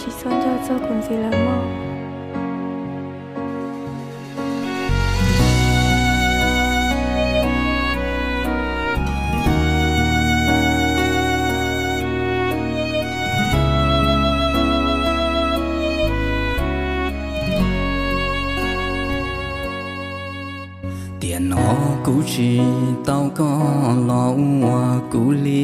Tsis txhob nco txog kuv ntxiv lawm mog. Tiam no kuv tsis tau koj los ua kuv li.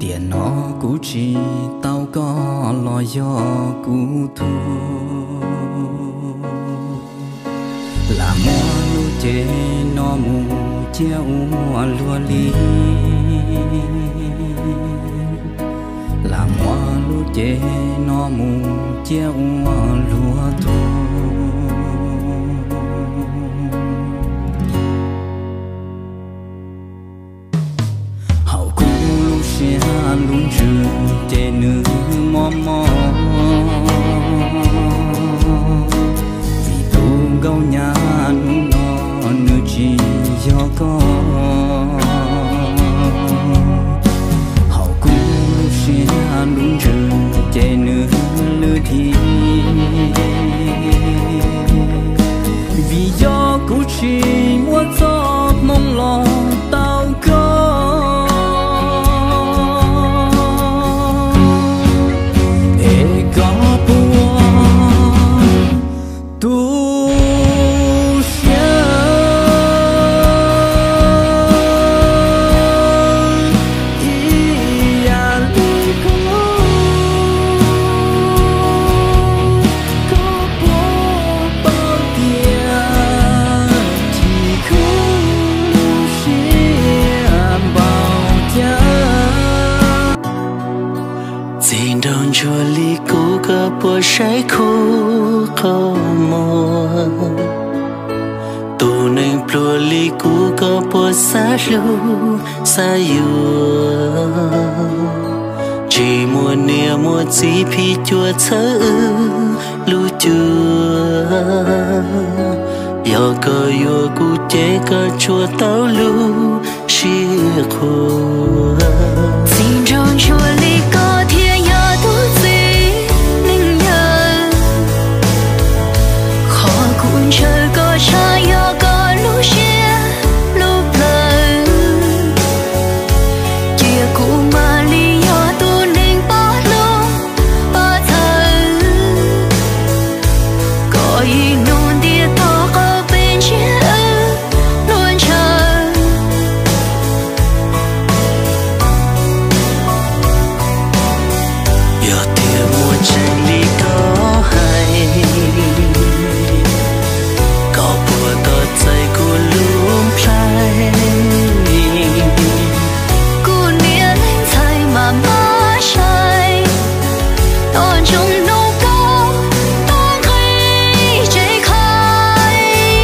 Tiam no kuv tsis tau koj los yog kuv tug. Lam muab lub cev no mus cia ua luag li. Lam muab lub cev no mus cia ua luag tug. Hauv kuv lub siab lub ntsws ces nws mob mob, vim tus nkauj nyab hnub no nws tsis yog koj. Hauv kuv lub siab lub ntsws ces nws lwj dhim, vim yog kuv tsis muab txoj hmoo los tau koj. Es koj puas tu siab ib yam li kuv? Koj puas paub tias chim kuv lub siab npaum cas? Txiv nraug ntsuag li kuv koj puas saib khuv qhov muag? Tus neeg pluag li kuv koj puas xav hlub xav yuav? Tsis muaj niam muaj txiv phim cuam txhawb wb lub cuab. Yog koj yuav kuv ces koj tsuas tau lub sib qhuas. Txiv nraug ntsuag li koj thiaj yog tub txib neeg yawg. Qhov kuv ntshaw koj tshaj yog koj lub siab lub plawv. Cia kuv mam li yog tus neeg pab hlub pab txhawb. Koj ib hnub ntiaj teb qhov peb ntsiab wb luag ntshaw. Yog tias muaj tseeb li koj hais, koj puas tos txais kuv lub nplhaib? Kuv niam leej ntxhais mas npab sai, tos ntsoov hnub koj tuaj nqis tsev khaib.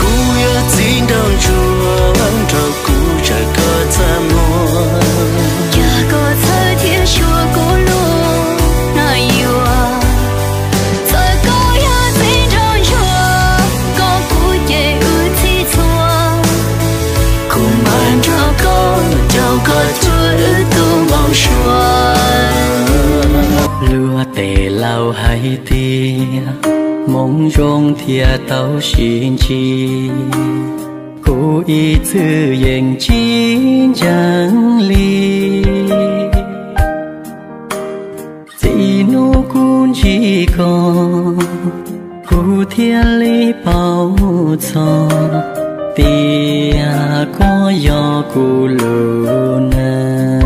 Kuv yog txiv nraug ntsuag, nrog kuv tsa koj txaj muag. Yog koj txhawj thiab xyuas kuv lub nais yuav, txawm koj yog txiv nraug ntsuag, koj kuv ces wb txhij txhua. Kuv mam nrog koj caum koj cuag wb tus npau suav. Luag tej laus hais tias, hmoov zoo thiaj tau sib ntsib, kuv ib txwm yeej tsis ntseeg li. Txij hnub kuv ntsib koj, kuv thiaj li paub txog tias koj yog kuv lub neej.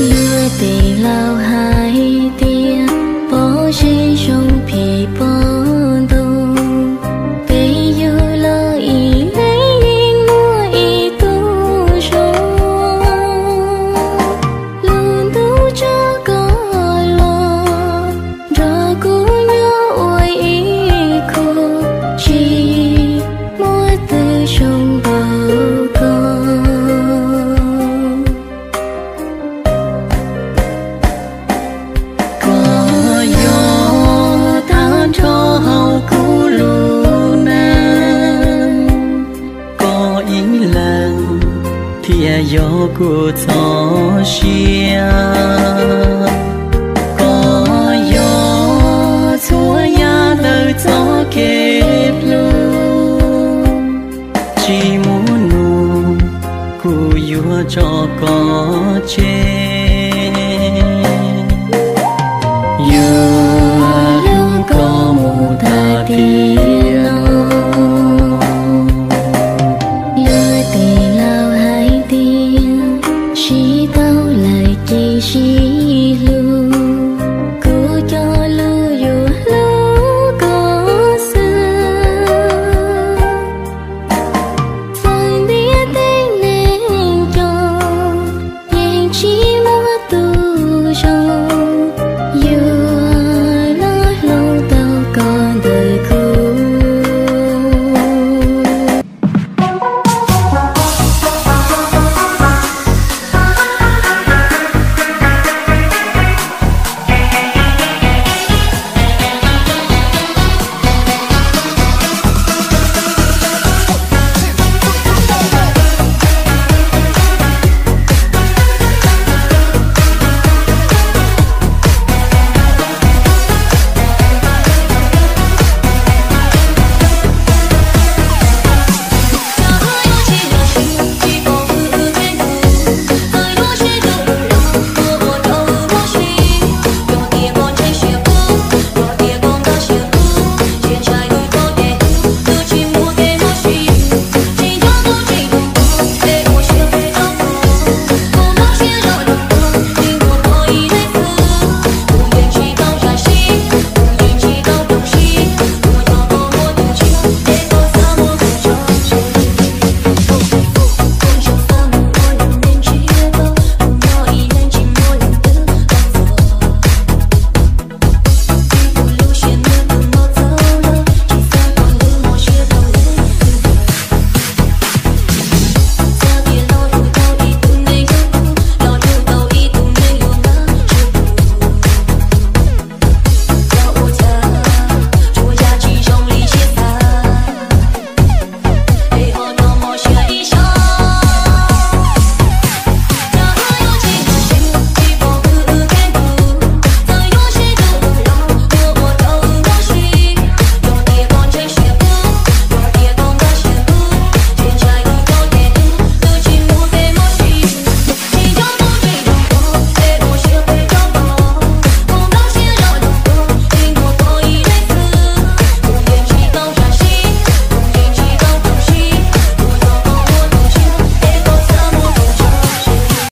Luag tej laus hais tias, pob zeb zoo phim pob ntoo, peb yug los ib leeg yeej muaj ib tug zoo. Yog kuv txoj sia, koj yog txhua yam ntawm txoj kev hlub. Tsis muaj nub, kuv yuav tso koj tseg. Yuav hlub koj mus tag tiam no. Luag tej laus hais tias, sib tau lawm ces sib